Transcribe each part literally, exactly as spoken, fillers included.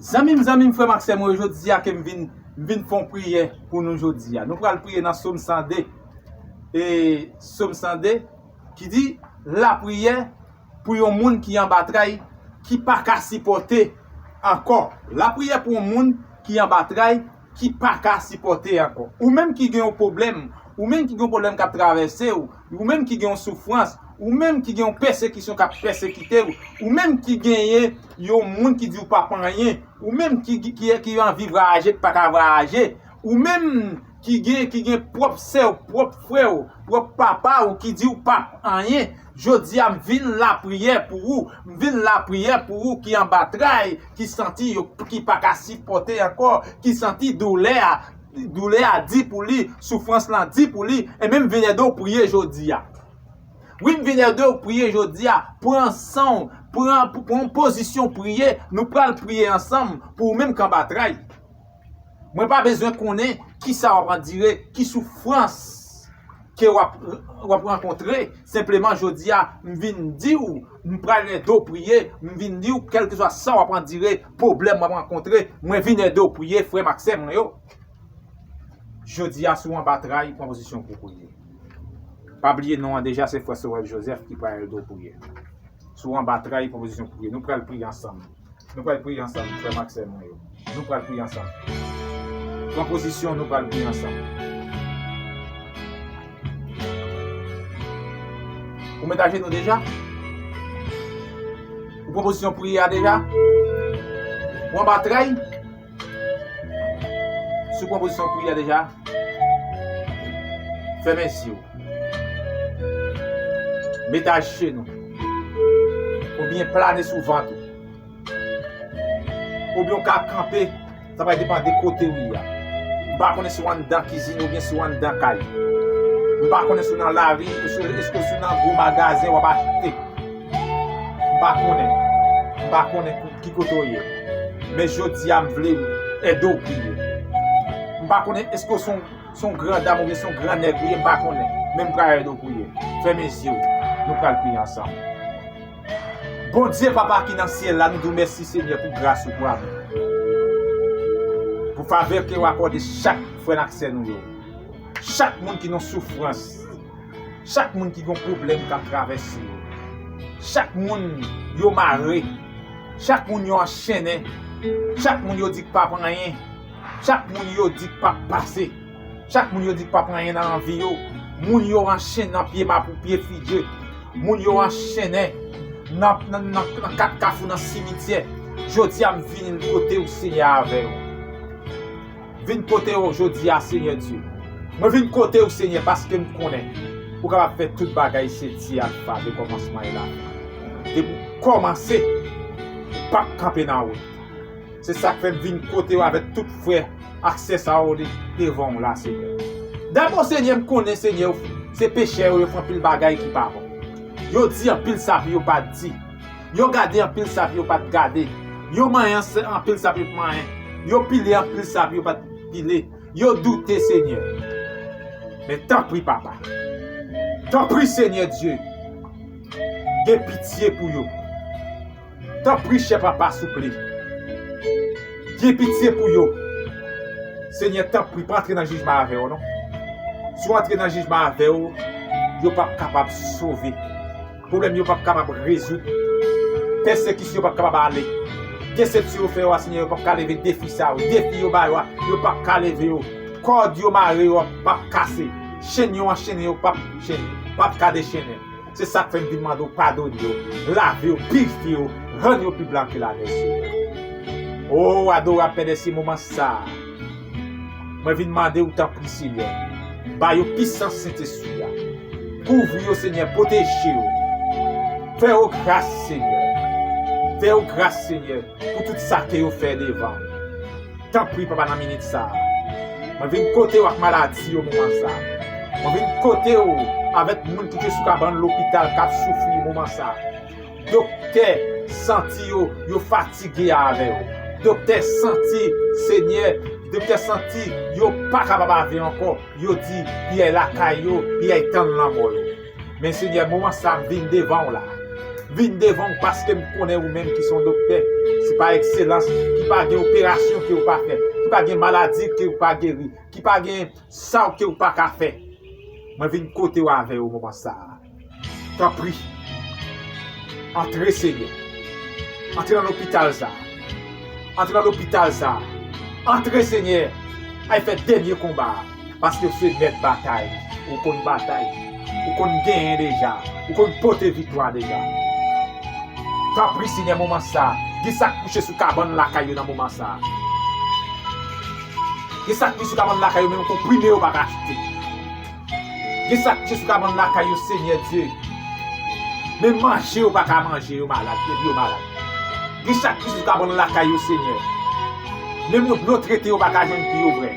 Zanmi m, zanmi m, frè m ak sè mwen yo, jodi a ke m vin, m vin fè yon priyè pou nou jodi a. Nou pral priye nan Sòm san de. E Sòm san de ki di, lapriyè pou yon moun ki anba tray, ki pa ka sipòte ankò. Lapriyè pou yon moun ki anba tray, ki pa ka sipòte ankò. Ou menm ki gen yon pwoblèm, ou menm ki gen yon pwoblèm k ap travèse w, ou menm ki gen yon soufrans, ou menm ki gen yon pèsekisyon k ap pèsekite w, ou menm ki genyen yon moun ki di w p ap anyen, ou menm ki, ki, ki, ki anvi vwayaje, k pa ka vwayaje, ou menm ki gen, ki gen pwòp sè w, pwòp frè w, pwòp papa w ki di w p ap anyen, jodi a m vin lapriyè pou ou, m vin lapriyè pou ou ki anba tray, ki santi yo, ki pa ka sipòte ankò, ki santi doulè a, doulè a di pou li, soufrans lan di pou li, e men m vin ede w priye jodi a. Wi, m vin ede w priye jodi a. Pran san w, pran, pran yon pozisyon priye. Nou pral priye ansanm pou ou menm k anba tray. Mwen pa bezwen konnen kisa w ap andire, ki soufrans ke w ap, w ap rankontre. Senpleman, jodi a, m vin di w, m pral ede w priye. M vin di w, kèlkeswa sa w ap andire, pwoblèm w ap rankontre, mwen vin ede w priye, frè m ak sè mwen yo. Jodi a, si w anba tray, pran pozisyon pou w priye. Pa bliye non an deja, se frè Sorel Joseph ki pral ede w priye. Si w anba tray, pran pozisyon pou w priye. Nou pral priye ansanm. Nou pral priye ansanm, frè m ak sè mwen yo. Nou pral priye ansanm. Pran pozisyon, nou pral priye ansanm. Ou met ajenou deja? Ou pran pozisyon priye a deja? Ou anba tray? Si w pran pozisyon priyè deja, fèmen zye w. Mete ajenou. Oubyen plane sou vant ou. Oubyen w ka kanpe, sa va depann de kote w ye a. M pa konnen si w anndan kizin oubyen si w anndan kay. M pa konnen si w nan lari, si w, èske si w nan gwo magazen w ap achte. M pa konnen. M pa konnen ki kote w ye. Men jodi a, m vle ede w priye. M pa konnen èske w se yon, se yon gran dam oubyen se yon gran nèg ou ye, m pa konnen. Men m pral ede w priye. Fèmen zye w. Nou pral priye ansanm. Bondye, Papa ki nan syèl la, nou di w mèsi, Senyè, pou gras ou, pou amou, pou favè ke w akòde chak frè n ak sè nou yo. Chak moun ki nan soufrans, chak moun ki gen pwoblèm k ap travèse yo, chak moun yo mare, chak moun yo anchennen, chak moun yo di k p ap anyen, chak moun yo di k p ap pase, chak moun yo di k p ap anyen nan lavi yo, moun yo anchennen nan pye map ou pye fidye, moun yo anchennen nan, nan, nan, nan kat kafou, nan simityè. Jodi a, m vin kote w, Senyè, avè w. Vin kote w jodi a, Senyè Dye. Mwen vin kote w, Senyè, paske m konnen ou kapab fè tout bagay, se Dye Alfa, de kòmansman e la fen. Depi w kòmanse, ou p ap kanpe nan wout. Se sa k fè m vin kote w avèk tout frè ak sè sa yo de-, devan w la, Senyè. Dabò, Senyè, m konnen, Senyè, se pechè yo, yo fè anpil bagay ki pa bon. Yo di anpil sa pou yo pa t di. Yo gade anpil sa pou yo pa t gade. Yo manyen anse-, anpil sa pou yo pa t manyen. Yo pile anpil sa pou yo pa t pile. Yo doute, Senyè. Men tanpri, Papa. Tanpri, Senyè Dye. Gen pitye pou yo. Tanpri, chè Papa, souple. Gen pitye pou yo. Senyè, tanpri, pa antre nan jijman avè yo, non. Si w antre nan jijman avè yo, yo p ap kapab sove. Pwoblèm yo p ap kapab rezoud. Pèsekisyon yo p ap kapab ale. Desepsyon yo fè yo a, Senyè, yo p ap ka leve defi sa yo. Defi yo ba yo a, yo p ap ka leve yo. Kòd yo mare yo a p ap kase. Chenn yo anchennen yo p ap chenn, p ap ka dechennen. Se sa k fè m vin mande w padone yo, lave yo, pirifye yo, rann yo pi blan ke lanèj, Senyè. O, adorab Pè dèsyè, moman sa a, mwen vin mande w, tanpri, Senyè, ba yo pisans Sentespri a. Kouvri yo, Senyè, pwoteje yo. Fè yo gras, Senyè. Fè yo gras, Senyè, pou tout sa ke yo fè devan w. Tanpri, Papa, nan minit sa a. Mwen vin kote w ak maladi yo moman sa a. Mwen vin kote w avèk moun ki te sou kabann lopital k ap soufri moman sa a. Doktè santi yo, yo fatige avè w. Doktè santi, Senyè, doktè santi yo pa kapab avè w ankò. Yo di, pyè lakay yo, pyè tann lanmò yo. Men, Senyè, moman sa a, m vin devan w la. vin devan w paske m konnen ou menm ki se yon doktè, se pa ekselans, ki pa gen operasyon ke ou pa fè, ki pa gen maladi ke ou pa geri, ki pa gen sa ke ou pa ka fè. Mwen vin kote w avè w moman sa a. Tanpri, antre, Senyè. Antre nan lopital sa a. Antre nan lopital sa a. Antre, Senyè. Al fè dènye konba a. Paske w se mèt batay. Ou konn batay. Ou konn genyen deja. Ou konn pote viktwa deja. Tanpri, Senyè, moman sa a. Gen sa k kouche sou kabann lakay yo nan moman sa a. Gen sa k kouche sou kabann lakay yo, menm konprime yo pa ka achte. Gen sa k kouche sou kabann lakay yo, Senyè Dye. Menm manje yo pa ka manje, yo malad, epi yo malad. Gen sa k kouche sou kabann lakay yo, Senyè. Menm yon dlo trete yo pa ka jwenn pou yo bwè,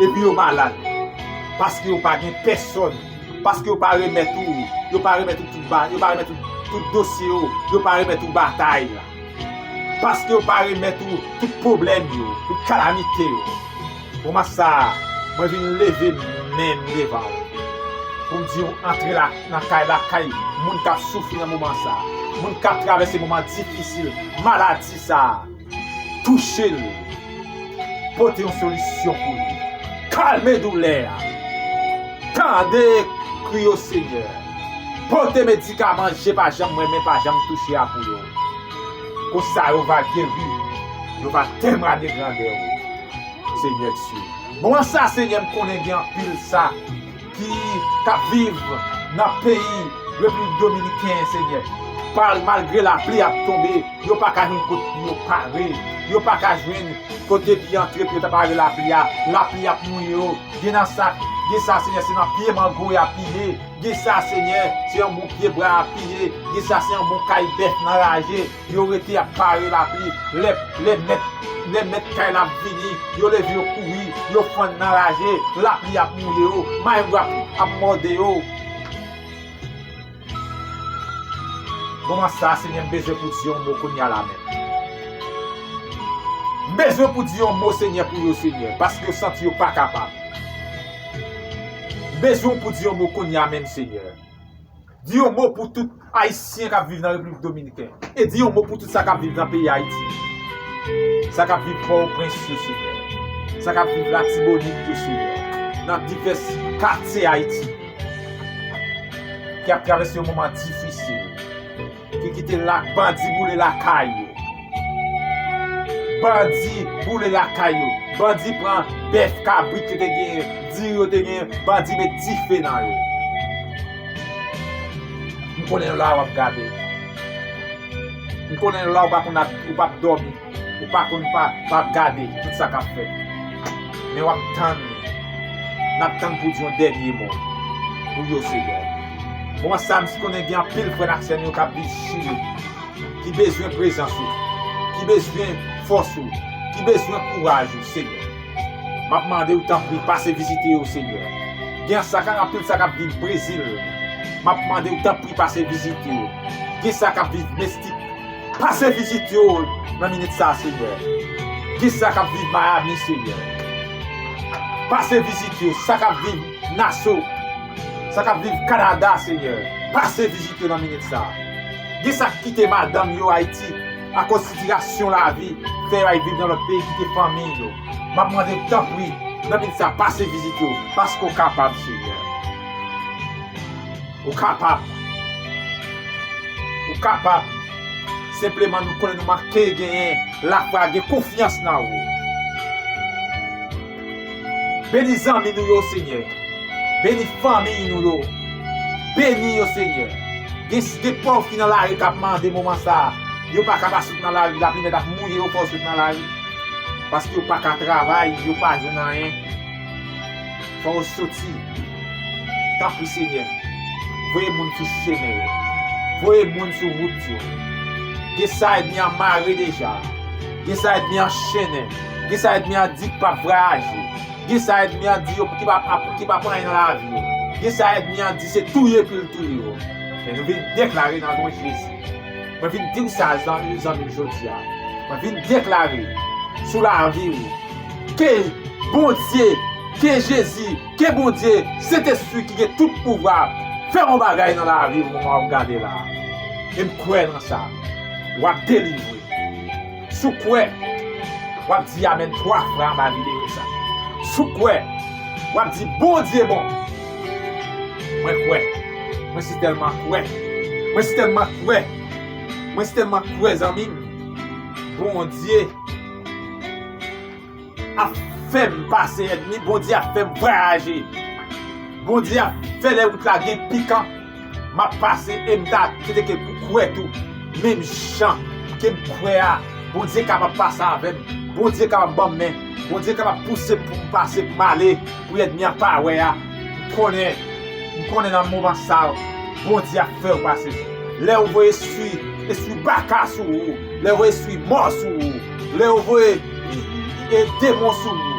epi yo malad. Paske yo pa gen pèsòn. Paske yo pa remèt ou, yo pa remèt ou tout ba, yo pa remèt ou tout dosye yo, yo pa remèt ou batay la. Paske yo pa remèt ou tout pwoblèm yo, tout kalamite yo. Moman sa a, mwen vin leve men m devan w pou m di w antre la, nan kay lakay moun k ap soufri nan moman sa a, moun k ap travèse moman difisil, maladi sa a. Touche l. Pote yon solisyon pou li. Kalme doulè a. Tande kri yo, Senyè. Pote medikaman je pa janm wè, men pa janm touche a pou yo. Konsa yo va geri. Yo va temwanye grandè ou, Senyè Dye. Bon, sa, Senyè, m konnen gen anpil sa ki, k ap viv nan peyi Repiblik Dominiken, Senyè. Pal-, malgre lapli ap tonbe, yo pa ka jwenn kot pou yo pare. Yo pa ka jwenn kote pou yo antre pou yo ta pare lapli a. Lapli ap mouye yo. Gen nan sa, gen sa, Senyè, se nan pye mango y ap piye. Gen sa, Senyè, se yon bon pye bwa y ap piye. Gen sa, se yon bon kay bèf nan raje. Yo rete ap pare lapli. Lè, lè mèt, lè mèt kay la ap vini, yo leve, yo kouri, yo fann nan raje. Lapli ap mouye yo. Mayengwa ap, ap mòde yo. Moman sa, Senyè, m bezwen pou di yon mo kounye a la menm. M bezwen pou di yon mo, Senyè, pou yo, Senyè, paske yo santi yo pa kapab. M bezwen pou di yon mo kounye a menm, Senyè. Di yon mo pou tout Ayisyen k ap viv nan Repiblik Dominiken. E di yon mo pou tout sa k ap viv nan peyi Ayiti. Sa k ap viv Pòtoprens yo, Senyè. Sa k ap viv Latibonit yo, Senyè. Nan divès katye Ayiti. Ki ap travèse yon moman difisil. Ki kite la, bandi boule lakay yo. Bandi boule lakay yo. Bandi pran bèf, kabrit yo te genyen, diri yo te genyen, bandi met dife nan yo. M konnen lè w ap gade. M konnen lè w pa konn ap, ou p ap dòmi. Ou pa konn pa, pa gade tout sa k ap fèt. Men w ap tann. N ap tann pou di yon dènye mo pou yo, Senyè. Moman sa, m si konnen gen anpil frè n ak sè n yo k ap viv Chili, ki bezwen prezans ou, ki bezwen fòs ou, ki bezwen kouraj ou, Senyè. M ap mande w, tanpri, pase vizite yo, Senyè. Gen sa k ap, anpil sa k ap viv Brezil. M ap mande w, tanpri, pase vizite yo. Gen sa k ap viv Mestik. Pase vizite yo nan minit sa, Senyè. Gen sa k ap viv Miami, Senyè. Pase vizite yo. Sa k ap viv Naso. Sa k ap viv Kanada, Senyè. Pase vizite yo nan minit sa. Gen sa k kite madanm yo Ayiti akoz sitiyasyon lavi, fè yo al viv nan lòt peyi, kite fanmi yo. M ap mande w, tanpri, nan minit sa, pase vizite yo, paske w kapab, Senyè. Ou kapab. Ou kapab. Senpleman, nou konnen nou manke genyen lafwa, gen konfyans nan ou. Beni zanmi nou yo, Senyè. Beni fanmi nou yo. Beni yo, Senyè. Gen, gen pòv ki nan lari k ap mande moman sa a. Yo pa ka pa sot nan lari, lapli mèt ap mouye yo, fò yo sot nan lari. Paske yo pa ka travay, yo pa jwenn anyen. Fò yo soti. Tanpri, Senyè, voye moun sou chemen yo. Voye moun sou wout yo. Gen sa ènmi an mare deja. Gen sa ènmi an anchennen. Gen sa ènmi an di k p ap vwayaje. Gen sa ènmi an di yo ki p ap, ap, ki p ap anyen nan lavi yo. Gen sa ènmi an di se touye pou l touye yo. Men nou vin deklare nan non Jezi. Mwen vin di w sa, zan-, zanmi m, jodi a. Mwen vin deklare sou lavi w. Ke Bondye, ke Jezi, ke Bondye, Sentespri ki gen tout pouvwa, fè yon bagay nan lavi w moman w ap gade la. E m kwè nan sa. W ap delivre. Si w kwè, w ap di amèn twa fwa anba videyo sa. Si w kwè, w ap di, "Bondye bon." Mwen kwè. Mwen si tèlman kwè. Mwen si tèlman kwè. Mwen si tèlman kwè, zanmi m. Bondye ap fè m pase ènmi, Bondye ap fè m vwayaje. Bondye ap fè lè wout la gen pikan, m ap pase e m ta swete ke pou kwè tou, menm jan ke m kwè a, Bondye kapab pase avè m, Bondye kapab ban m men, Bondye kapab pouse m pou m pase, pou m ale, pou ènmi an pa wè a. M konnen, m konnen nan moman sa yo, Bondye ap fè w pase. Lè yo voye espri, espri baka sou ou, lè yo voye espri mò sou ou, lè yo voye e, e, e demon sou ou,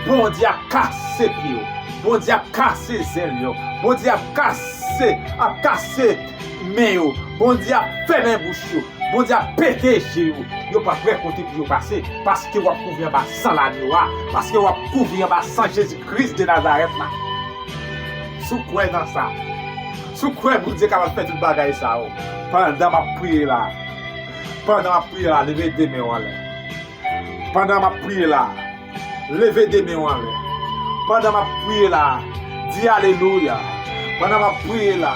Bondye ap kase pye yo, Bondye ap kase zèl yo, Bondye ap kase, ap kase men yo, Bondye ap fèmen bouch yo, Bondye ap pete je yo, yo p ap wè kote pou yo pase, paske w ap kouvri anba san lanyo a, paske w ap kouvri anba san Jezi Kris de Nazarèt la. Si w kwè nan sa, si w kwè Bondye kapab fè tout bagay sa yo, pandan m ap priye la, pandan m ap priye la, leve de men w anlè. Pandan m ap priye la, leve de men w anlè. Pandan m ap priye la, di alelouya. Pandan m ap priye la,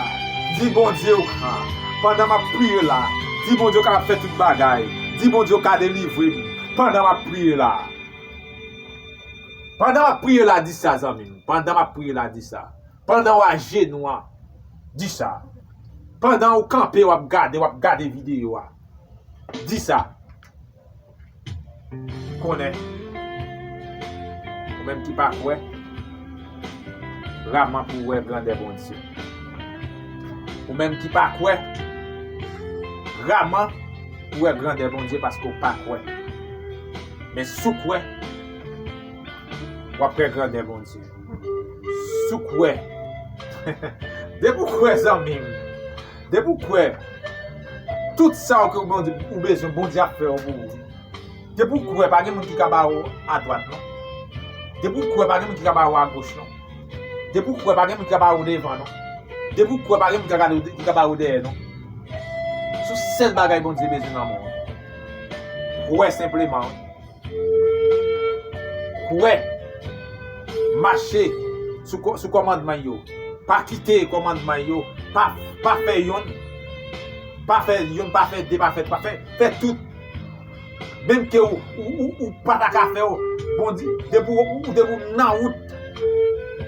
di Bondye w gran. Pandan m ap priye la, di Bondye w kapab fè tout bagay. Di Bondye w ka delivre m. Pandan m ap priye la. Pandan m ap priye la, di sa, zanmi m. Pandan m ap priye la, di sa. Pandan w ajenou an, di sa. Pandan w kanpe, w ap gade, w ap gade videyo a, di sa. Konnen, ou menm ki pa kwè, raman pou w wè grandè Bondye. Ou menm ki pa kwè, raman pou w wè grandè Bondye paske w pa kwè. Men si w kwè, w ap wè grandè Bondye. Si w kwè, depi w kwè, zanmi m, depi w kwè, tout sa w ke Bondye, ou bezwen, Bondye ap fè yo pou ou. Depi w kwè, pa gen moun ki ka bare w adwat, non. Depi w kwè, pa gen moun ki ka bare w agoch, non. Depi w kwè, pa gen moun ki ka bare w devan, non. Depi w kwè, pa gen moun ki ka gade w, ki ka bare w dèyè, non. Se yon sèl bagay Bondye bezwen nan men w. Kwè senpleman, wi. Kwè. Mache sou kò-, sou kòmandman yo. Pa kite kòmandman yo. Pa, pa fè yonn. Pa fè yonn, pa fè de, pa fè twa. Fè, fè tout. Menm ke ou, ou, ou, ou pa ta ka fè yo, Bondye, depi ou, ou, depi ou nan wout,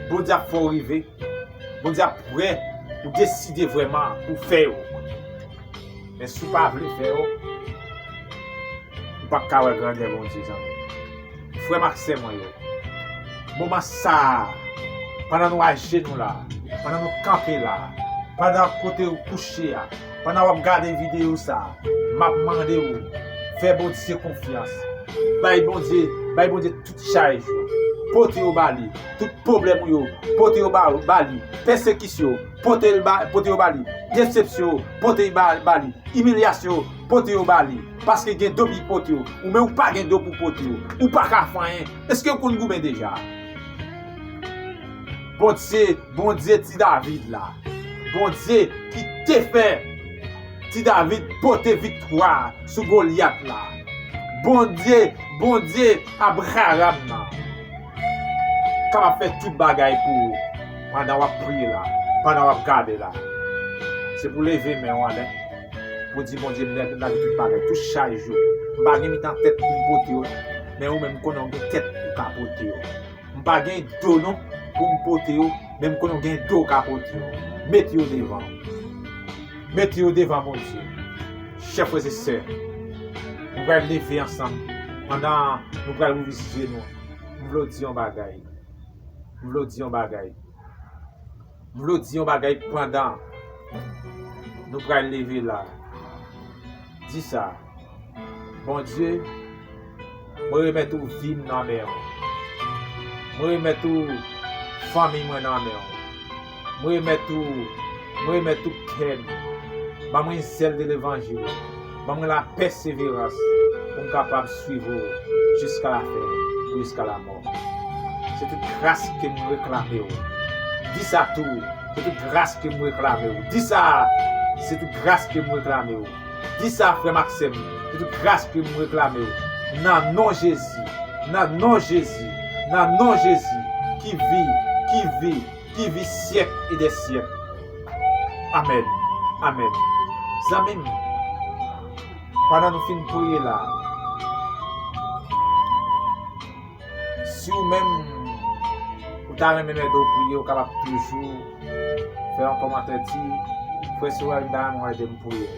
Bondye ap fè w rive. Bondye ap wè ou deside vrèman pou fè yo. Men si w pa vle fè yo, ou p ap ka wè grandè Bondye, zanmi. Frè m ak sè mwen yo, moman sa a, pandan nou ajenou la, pandan nou kanpe la, pandan kote ou kouche a, pandan w ap gade videyo sa a, m ap mande w, fè Bondye konfyans. Bay Bondye, bay Bondye tout chaj ou. Pote yo ba li. Tout pwoblèm ou yo, pote yo ba, ba li. Pèsekisyon, pote l ba, pote yo ba li. Desepsyon, pote yo ba, ba li. Imilyasyon, pote yo ba li. Paske gen do pou pote yo. Ou menm ou pa gen do pou pote yo. Ou pa ka fè anyen. Èske ou konn goumen deja? Bondye, Bondye ti David la. Bondye ki te fè ti David pote viktwa sou Golyat la. Bondye, Bondye Abraram nan, kapab fè tout bagay pou ou pandan w ap priye la, pandan w ap gade la. Se pou leve men w anlè, pou di, "Bondye, m lage tout bagay, tout chaj yo. M pa gen mitan tèt pou m pote yo, men ou menm, m konnen w gen tèt pou w ka pote yo." M pa gen do non pou m pote yo, men m konnen w gen do w ka pote yo. Mete yo devan. Mete yo devan Bondye. Chè frè e sè, nou pral leve ansanm. Pandan nou pral ouvri je nou, m vle w di yon bagay. M vle w di yon bagay. M vle w di yon bagay pandan nou pral leve la. Di sa, "Bondye, mwen remèt ou vi m nan men w. Mwen remèt ou fanmi mwen nan men w. Mwen remèt ou, mwen remèt ou kè m. Ban mwen zèl de levanjil. Ban mwen lapèseverans pou m kapab swiv ou jiska lafen, jiska lamò." Se tout gras ke m reklame w. Di sa tou, se tout gras ke m reklame w. Di sa, Se tout gras ke m reklame w. Di sa, frè m ak sè m, se tout gras ke m reklame w. Nan non Jezi, nan non Jezi, nan non Jezi, ki vi, ki vi, ki vi syèk e dè syèk. Amèn. Amèn. Zanmi m, pandan nou fin priye la, si w menm, ou ta renmen m ede w priye, ou kapab toujou fè yon kòmantè, di, "Frè Sorel, m ta renmen w ede m priye."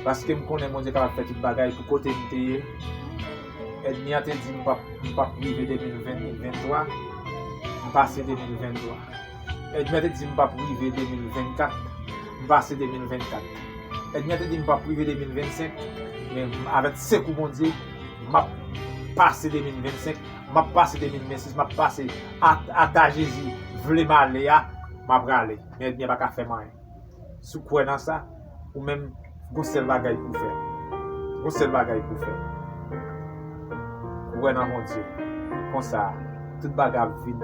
Paske m konnen Bondye kapab fè tout bagay pou kote m te ye. Ènmi an te di m p ap, m p ap rive de mil ven, venntwa, m pase de mil venntwa. Ènmi an te di m p ap rive de mil vennkat, m pase de mil vennkat. Ènmi an te di m p ap rive de mil vennsenk, men avèk sekou Bondye, m ap pase de mil vennsenk, m ap pase de mil vennsis, m ap pase a, ata Jezi vle m ale a, m ap prale. Men ènmi an pa ka fè m anyen. Si w kwè nan sa, ou menm, gon sèl bagay pou w fè. Gon sèl bagay pou w fè. Kwè nan Bondye. Konsa, tout bagay ap vin,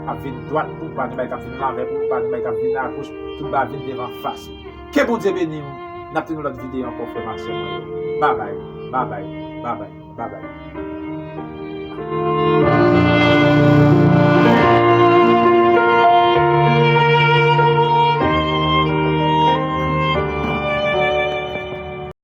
ap vin dwat pou ou, pa gen bagay k ap vin lanvè pou ou, pa gen bagay k ap vin agoch, tout bagay ap vin devan fas ou. Ke Bondye beni w. N ap tini lòt videyo ankò, frè m ak sè mwen yo. Babay, babay, babay, babay.